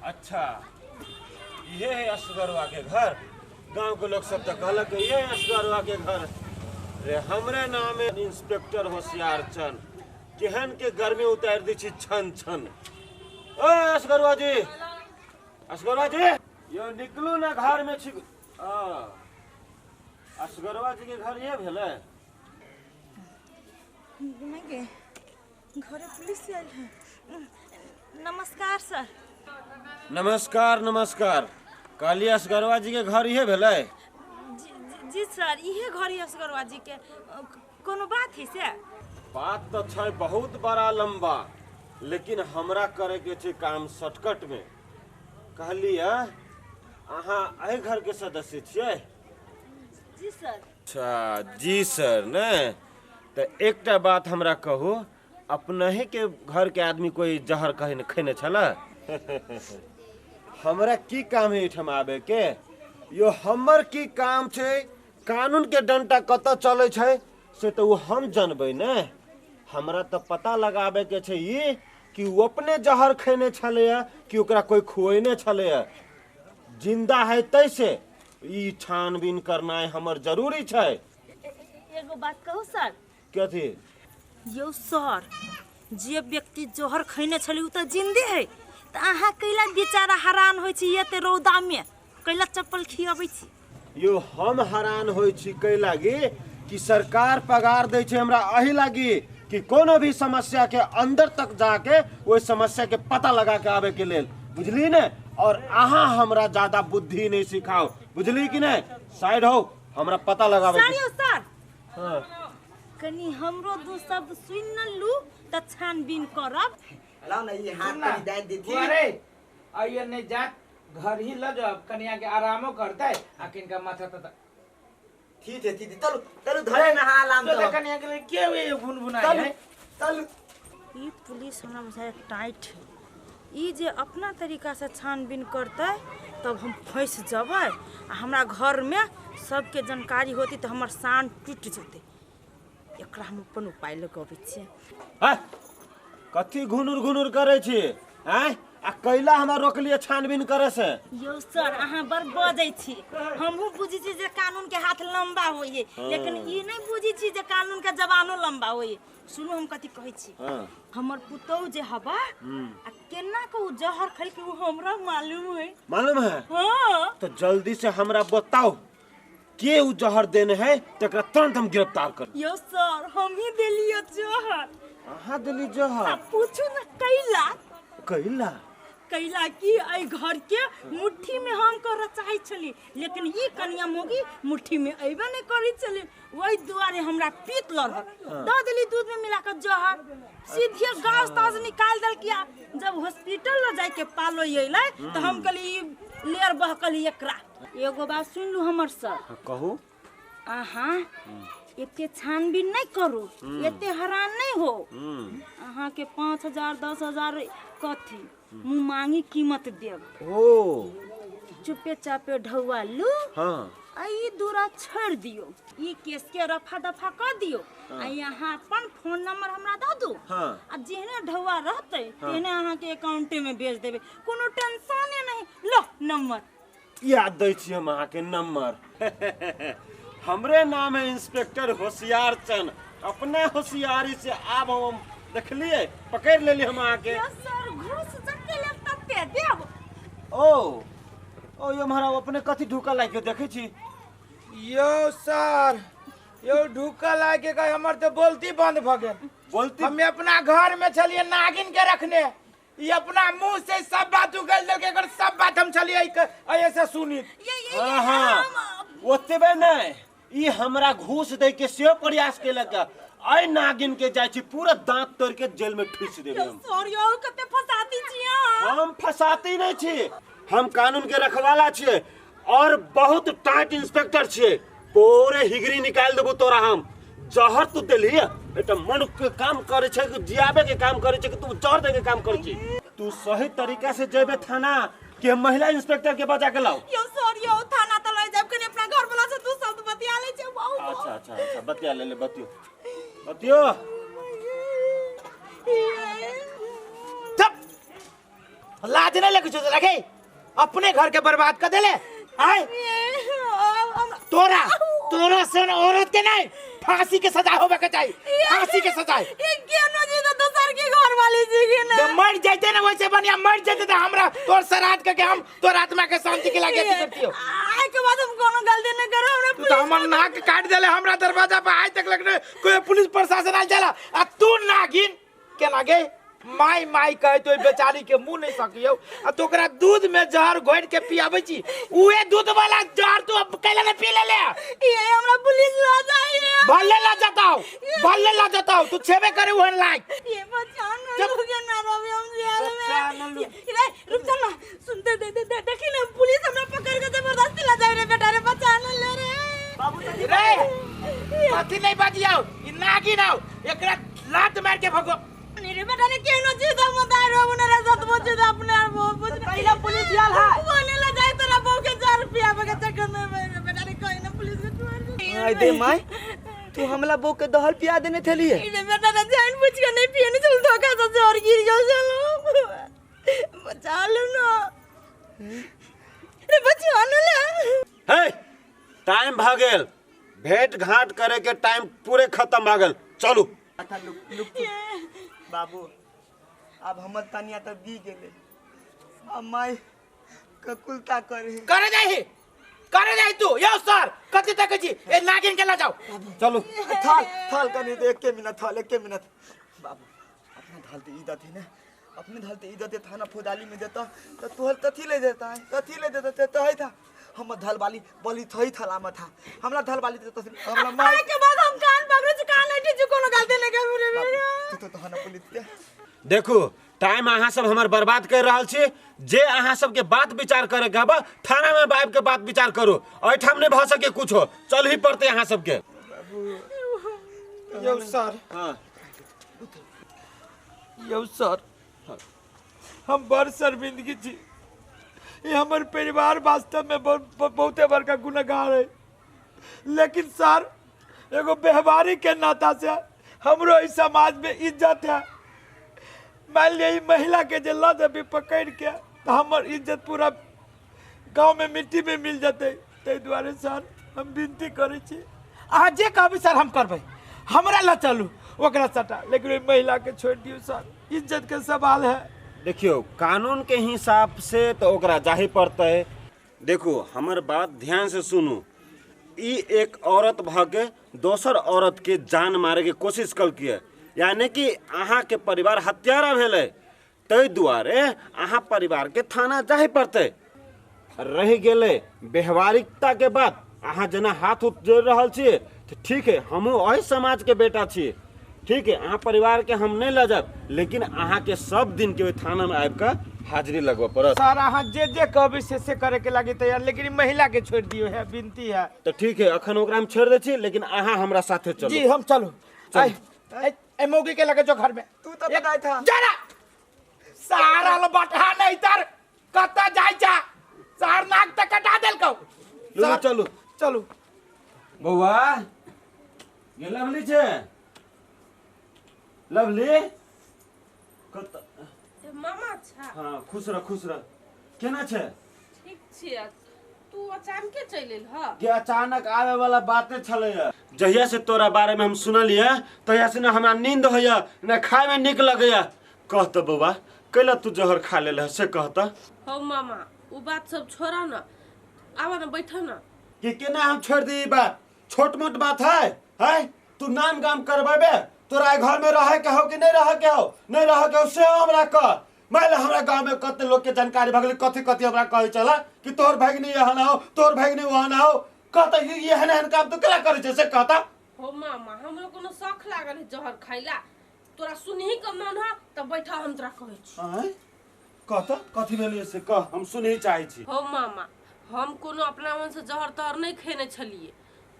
अच्छा, ये है असगरवा के घर। गांव के लोग सब तो कहलक ये है असगरवा के घर। रे हमरे नाम है इंस्पेक्टर होशियार चंद, केहन के गर्मी उतार दी छी छन छन। ओ असगरवा जी, असगरवा जी, यो निकलू ना घर में छी। आ असगरवा जी के घर ये भेलै। घुमेंगे घरे पुलिस आयल है। नमस्कार सर। नमस्कार नमस्कार। काली असगरवा जी के घर ये भेलै? जी, जी सर, इहे घर है असगरवा जी के। कोनो बात है से? बात तो छै बहुत बड़ा लंबा, लेकिन हमरा करे के छै काम शॉर्टकट में। कहलिए अहाँ एहि घर के सदस्य छियै? जी सर। अच्छा जी सर ने, तऽ एकटा बात हमरा कहू, अपनहि के घर के आदमी कोई जहर कहे खैने छला? हमरा की काम है एहिठाम आबे के? यो हमर की काम छै? कानून के डंटा कतऽ चलै छै से तऽ ओ हम जानबै ने। हमरा तऽ पता लगाबे के छै ई कि ओ अपने जहर खैने छलैया कि ओकरा कोई खुएने छलैया। जिंदा है तैसे ई छानबीन करनाइ हमर जरूरी छै। एगो बात कहू सर? कथी? यौ सर, जे व्यक्ति जहर खैने छलै उ तऽ जिंदे है, तऽ अहाँ कैला बेचारा हरान होइ छी एते रौदा में, कैला चप्पल खियाबै छी? यो हम हरान होइ छी कै लागी कि सरकार पगार दै छै हमरा एहि लागी कि कोनो भी समस्या के अंदर तक जाके ओहि समस्या के पता लगा के आबे के लेल, बुझली ने? और अहाँ हमरा ज्यादा बुद्धि नहीं सिखाओ, बुझली कि नहीं? साइड हो, हमरा पता लगाबे सर यौ सर, हाँ। कनी हमरो दू शब्द सुनि न लू तऽ छानबीन करब। लाओ ना ये हाथ कनी दान देती। अरे आइए नहीं जात घर ही ल जाओ, कनिया के आरामो करते आ किनका माथा तथा ठीक है ठीक है, चलो चलो धरे ना हालाम तो तो कनिया के लिए के वे भुन भुनाई चलो है। चलो। ई पुलिस हमरा बुझाय टाइट है, ई जे अपना तरीका से छानबीन करते तब हम फंस जबै आ हमरा घर में सबके जानकारी होती तऽ हमर शान टूटि जेतै। एकरा हम अपन उपाय लगबै छियै। हैं? कथी घुनुर घुनुर करै छी हैं? आ कैला हमरा रोकलिए छानबीन करे से? यौ सर, अहाँ बड़ बजै छी। हमहूँ बुझै छी जे कानून के हाथ लंबा होइए, लेकिन ई नहीं बुझै छी जे कानून के जबानो लंबा होइए। सुनू हम कथी कहै छी। हाँ। हमर पुतहु जे हबा आ केना के उ जहर खैलकै उ हमरा मालूम है। मालूम है? हाँ। तो जल्दी से हमरा बताओ के उ जहर देने है, तकरा तुरंत हम गिरफ्तार कर। यौ सर, हम ही देलियै जहर। अहाँ देली जहर? आ पूछू ना कैला? कैला? कैला कि एहि घर के मुट्ठी में हम करऽ चाहै छली, लेकिन ई कनिया मोगी मुट्ठी में अयबे नहीं करै छली, ओहि दुआरे हमरा पीत लड़ल दऽ देली दूध में मिला कऽ जहर। सीधे गाछ ताज निकालि देलकै। जब हॉस्पिटल लऽ जाइके पालो अयलै तऽ हम कहली ई लेयर बहकली एकरा। एगो बात सुनि लू हमर सर। हाँ, कहू। अहाँ एते छानबीन नहीं करू, एते हरान नहीं हो। अहाँ के 5,000 10,000 कथी मुँह मांगी कीमत देब। ओ चुपे चापे ढौआ लू। हाँ। आ ई दूरा छोड़ दियो, ई केस के रफा दफा कर दियो। आ यहाँ अपन फोन नंबर हमरा दऽ दू। हाँ। आ जेहने ढौआ रहतै तेहने अहाँ के अकाउंटे में भेज देबै, कोनो टेंशने नहीं। लो नंबर याद दै छी हम अहाँ के नंबर। हमरे नाम है इंस्पेक्टर होशियार चंद। अपने होशियारी से आब हम देखलिए पकड़ लेली हम अहाँ के। यौ सर, घूस जते लेब तते देब। ओ ओ यो महाराज अपने कथी ढुका लाग के देखै छी? यो सर, यो ढुका लाग के कहे हमर तो बोलती बंद भ गेल। बोलती? हम अपना घर में छलिए नागिन के रखने, ई अपना मुंह से सब बात उगल देलकै, एकर सब बात हम छलिए ऐसे सुनी। ये ये हाँ, हाँ। ओतबे नहीं, ई हमरा घूस दे के सेहो प्रयास केलक। ऐ नागिन के जाइ छी पूरा दांत तोड़ के जेल में ठूस देबै हम। सर, यौ कते फसाती छी अहाँ। हम फसाती नहीं छी, हम कानून के रखवाला छियै और बहुत टाइट इंस्पेक्टर छियै। पूरे हिगरी निकाल देबो तोरा हम। जहर तू देली एकटा मन के काम करे छै कि जियाबे के काम करे छै कि तू जहर दे के काम करे छी? तू सही तरीका से जेबे थाना के महिला इंस्पेक्टर के बजा के लाओ। यौ सर, यौ थाना त लय जाब, कनी अपना घर वाला से दू शब्द बतिया लै छै। बहुत अच्छा अच्छा अच्छा, बतिया ले ले, बतियो बतियो। चुप। लाज नहीं लगे छौ लगे अपने घर के बर्बाद कर देले आय तोरा तोरा सन औरत के नहीं फांसी के सजा होवे के चाहिए, फांसी के सजा। ये केनो जी तो दोसर के घर वाली जी के ना मर जाते ना वैसे बढ़िया मर जाते तो हमरा तोर श्राद्ध करके हम तोर आत्मा के शांति के लागे करतियो। आय के बाद हम कोनो गलती न करो हमरा तू तो हमर नाक काट देले हमरा दरवाजा पर आज तक लगने कोई पुलिस प्रशासन आ जाला आ तू नागिन के लागे माई माई कहे तो बेचारी के मुंह नहीं सकियो आ तो ओकरा दूध में जहर घोर के पियाबै छी उहे दूध वाला जहर तू अब कैला नहीं पी ले ले। ये हमरा पुलिस ला जाई भले ला जाता हूं भले ला जाता हूं तू छेबे करे ओहन लाइक ये बचान लोगे ना रवि हम जेल में रे रुक जा ना सुनते दे दे देखी ना पुलिस हमरा पकड़ के जबरदस्ती ला जाई रे बेटा रे बचान ले रे बाबू रे कथि नहीं बाजियाओ ई नागिन आओ एकरा लात मार के भगो रे बेटा रे केनो चीज हम दाय रो उनरा सत बजे अपने और वो बुझ पहला पुलिस आयल है बोले ला जाए तोरा बहू के 4 रुपया बगे चक्कर में बेटा रे कोई ना पुलिस के छोड़ दे। आई दे माई तू हमला बहू के दहल पिया देने थेली है रे बेटा रे जान बुझ के नहीं पिए नहीं चल धोखा से जोर गिर गेल चलो बचा लो ना रे बचा ले। हे टाइम भ गेल भेंट घाट करे के टाइम पूरे खत्म भ गेल चलू। बाबू अब हमर तनिया त दी गेले अब माई ककुलता करे करे जाही तू यो सर कथि तक छी ए नागिन के ला जाओ चलू। थाल थाल कनी दे 1 मिनट थाल 1 मिनट बाबू अपने धालते ई दथि ने अपने धालते ई दते थाना फौदाली में देता त तोहर तथी ले देता है तथी ले देता त है था हम धल वाली बलि थई थला म था हमरा धल वाली त हमरा माई के बाद हम कान पकड़े छी कान लेटी छी कोनो गलती नहीं करू रे तू तो थाना पुलिस के देखू टाइम अहाँ सब हमर बर्बाद कर रहल छी जे अहाँ सब के बात विचार करे के बा थाना में बाप के बात विचार करू एठाम नहीं भ सके कुछो चल ही पड़ते अहाँ सब के। यो सर हां यो सर हम बड़ शर्मिंदगी छी ये हमर परिवार वास्तव में बहुते बड़का गुनहगार है लेकिन सर एगो व्यवहारी के नाता से हमरो इस समाज में इज्जत है। मान लिया महिला के जे लऽ देबी पकड़ के तो हमर इज्जत पूरा गांव में मिट्टी में मिल जतै। ताहि दुआरे सर हम विनती करै छी अहाँ जे कहबै सर हम करबै हमरा लऽ चलू ओकरा सटा लेकिन ओहि महिला के छोड़ि दियौ सर इज्जत के सवाल है। देखियो कानून के हिसाब से तो ओकरा जाही पड़तै। देखो हमर बात ध्यान से सुनू ई एक औरत भ के दोसर औरत के जान मारे के कोशिश कलकै यानी कि अहाँ के परिवार हत्यारा भेलै ताहि दुआरे अहाँ परिवार के थाना जाही पड़तै। रहि गेलै व्यवहारिकता के बात अहाँ जेना हाथ उठ जोड़ि रहल छी तऽ ठीक है हमहूँ एहि समाज के बेटा छी ठीक है अहाँ परिवार के हम नहीं लऽ जायब लेकिन अहाँ के सब दिन के ओहि थाना में आबि कऽ हाजिरी लगबऽ पड़त। सर अहाँ जे जे कहबै से करे के लागी तैयार लेकिन महिला के छोड़ दियौ है विनती है। तऽ ठीक है अखन ओकरा हम छोड़ि दै छी लेकिन अहाँ हमरा साथे चलू। जी हम चलू। ए मौगी के लगे जो घर में तू तो बताय था जरा सारा ल बटहा नहीं तर कत जाय जा सार नाक तक कटा देलकौ। लू चलू चलू बौआ ये लवली छे लवली कत मामा अच्छा हां खुश रह खुश रह केना छे ठीक छियै तू अचानक चलि एल ह के अचानक आवे वाला बातें छलै जहिया से तोरा बारे में हम सुनलियै तहिया से न हमरा नींद होइया न खाए में नीक लगैया। कह त बौआ कैला तू जहर खा लेल है से कह त। हौ मामा उ बात सब छोड़ा न आवा न बैठ न। कि केना हम छोड़ दी बात छोट मोट बात है है तू नाम गाम करबेबे तोरा घर में रहे के हो कि नहीं रहे के हो नहीं रहे के हो से हमरा कह। मान हमरा गांव में कते लोग के जानकारी भगली कथी कथी हमरा कहै चला कि तोहर भगनी यहाँ ना हो तोहर भगनी वहाँ ना हो कहता ये एहन एहन काम तू केना करै छै से कहता। हो मामा हमरो कोनो शौक लागल है जहर खाइला तोरा सुनही के मन ह त बैठा हम तोरा कहै छी। आय कहता कथी भेलै से कह हम सुनही चाहै छी। हो मामा हम कोनो अपना मन से जहर तहर नहीं खेने छलिए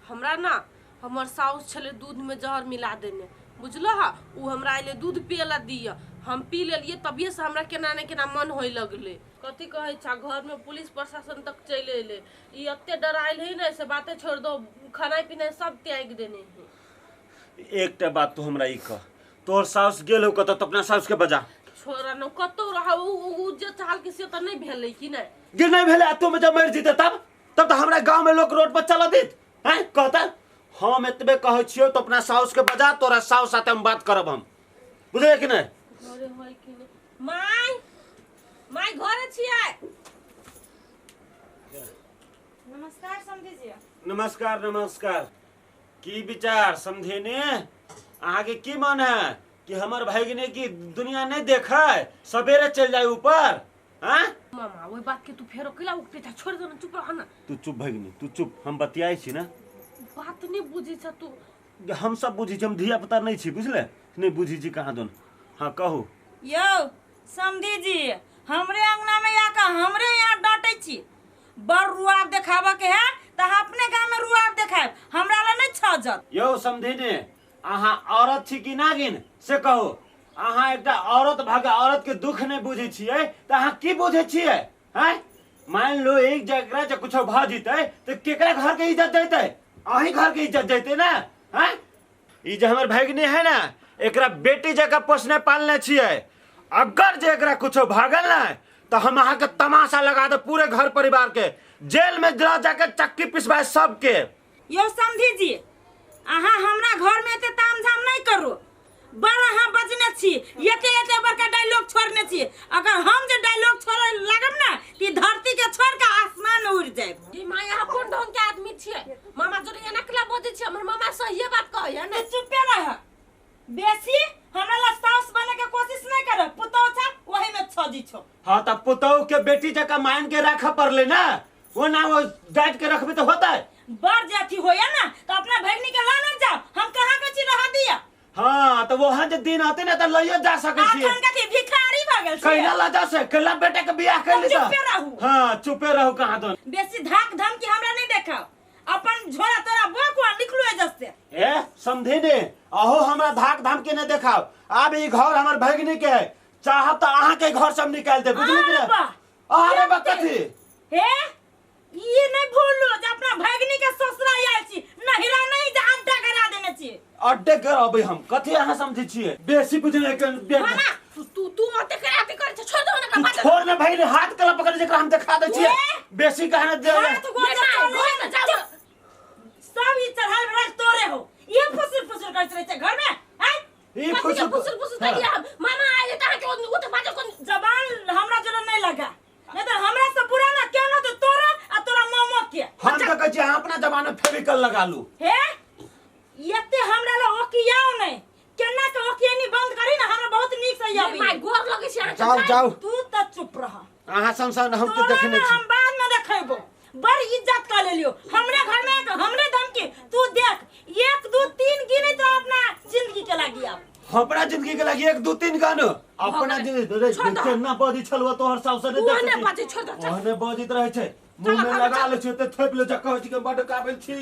हमरा ना हमर साउस छले दूध में जहर मिला देने बुझलो हा उ हमरा आइले दूध पियला दिया हम पी लेलिए तबिए से हमरा केना ने केना मन होय लगले। कथी कहै छा घर में पुलिस प्रशासन तक चलि एले ई एते डराइल है ने से बातें छोड़ दो खाना पीना सब त्याग देने है। एकटा बात तू हमरा ई कह तोहर साउस गेल हो कत त अपना साउस के बजा। छोड़ा न कतौ रह उ जे चाहलकै से तऽ नहि भेलै कि नहि जे नहि भेलै आ तुम जब मरि जेतै तब तब तऽ हमरा गाँव में लोग रोड पर चलऽ देत हैं कहता हम एतबे कहै छियौ तऽ अपना साउस के बजा तोरा साउस साथे हम बात करब हम बुझलियै कि नहि घरे होइ कि नहि माय माय घरे छियै नमस्कार समधी जी। नमस्कार नमस्कार। की विचार समझेने अहाँके की मन है कि हमर भगिनी की दुनिया नहीं देखे सवेरे चल जाए ऊपर? हाँ मामा ओहि बात के तू फेरो कैला उठते था, छोड़ दो ना, चुप रह ना। तू चुप भगिनी, तू चुप, हम बतियाई छी ना। बात नहीं बुझी छ तू। हम सब बुझी छी, हम धिया पुता नहीं छी बुझले, नहीं बुझी छी कहाँ दोन। हाँ कहू। यौ समधी जी, हमरे अंगना में आके हमरे यहाँ डांटे छी। बड़ रुआब देखाबऽ के है तऽ अहाँ अपने गाँव में रुआब देखायब, हमरा लए नहीं छजत। यौ समधी ने, अहाँ औरत छी कि नागिन से कहू? अहाँ एकटा औरत भऽ के औरत के दुख नहीं बुझै छियै तऽ अहाँ की बुझै छियै? हैं मान लो एक जकरा जे कुछो भऽ जेतै तऽ केकरा घर के इज्जत जैतै? अहीं घर के इज्जत जैतै ना। हैं ई जे हमर भगिनी है ना, एकरा बेटी जकाँ पोसने पालने छियै। अगर जे एकरा कुछो भऽ गेल ने तऽ हम अहाँके तमाशा लगा देब पूरे घर परिवार के, जेल में लऽ जाके चक्की पिसबाय सबके। यौ समधी जी, अहाँ हमरा घर में एते तामझाम नहीं करू। बड़ अहाँ बजने छी, एते एते बड़का डायलॉग छोड़ने छी। अगर हम जे डायलॉग छोड़े लागब ना कि धरती के छोड़ के आसमान में उड़ जायब। ई माय अहाँ कोन ढंग के आदमी छियै? मामा जोरे एना केला बजै छियै? हमर मामा सहिए बात कहैया ने। तू चुपे रह, बेसी हमरा ला साउस बने के कोशिश नहीं कर, पुतहु छ वही में छजी छो। हाँ त पुतहु के बेटी जकाँ मान के राख पड़ले ना, वो ना वो डांट के रखबे तो होता है। बड़ जे अथी होया ना तो अपना भगनी के लाना जाओ, हम कहाँ के छी रह दिया। हाँ तो वहाँ जे दिन आते ना तो लइयो जा सके छी। आखन कथी भिखारी भ गेल छी। कैला ला जा से, कैला बेटा के बियाह कैली तो चुपे रहू। हाँ चुपे रहू कहाँ तो। बेसी धाक धमकी हमरा नहीं देखाओ, अपन झोला तोरा बोकुआ निकलू एजस से। ए समझे ने, अहो हमरा धाक धमकी नहीं देखाओ। आब ई घर हमर भगनी के है, चाहब तो अहाँ के घर से हम निकाल दे, बुझली कि अरे ना? बा। अरे बा कथी? हे ये नहीं भूलू जे अपना भगनी के ससुरा आयल छी, नहिरा नहीं जे अड्डा करा देने छी। अड्डे करबै हम कथी अहाँ समझै छियै? बेसी बुझने के मामा तू तू अते करे अते करे छे, छोड़ दो ना तू बात। छोड़ ना भाई, हाथ कला पकड़ जेकरा हम देखा दै छियै। ए? बेसी कहना दे। हाथ गोड़ ये माय, चले घर में जाओ। सब ई चढ़ाई बढ़ाई तोरे हो, ये फुसुर फुसुर करैत रहै छै घर में। आय ई कथी के फुसुर फुसुर फुसुर करिया हम? मामा आइले त अहाँ के ओ त बाजो कोन जबान हमरा जरा नहीं लगा, नहीं तो हमरा से बुरा ना केना तो तोरा आ तोरा मामो के। हम त कहै छी अहाँ अपना जबान में फेविकल लगा लू। हे एते हमरा ल ओकियाओ नहीं, केना के ओकियानी बंद करी ना, हमरा बहुत नीक से ये आबी। माय गोर लगै छै अहाँ के। जाओ जाओ। तू त चुप रह, अहाँ संसान हम के तोरा देखने ना छी। हम बाद में देखेबो। बड़ इज्जत कर लेलियो हमरे घर में के हमरे धमकी। तू देख 1 2 3 गिने तो अपना जिंदगी के लागी। आप अपना जिंदगी के लागी 1 2 3 गानो अपना जिंदगी रे छोड़ दो। केना बजी छलवा तोहर साउस ने ओहने देखै छी। बजै, छोड़ दो, चल। ओहने बजैत रहै छै, मुंह में चल, लगा चल। लै छै ते थोपि लै छै, कहै छै कि बड काबिल छी।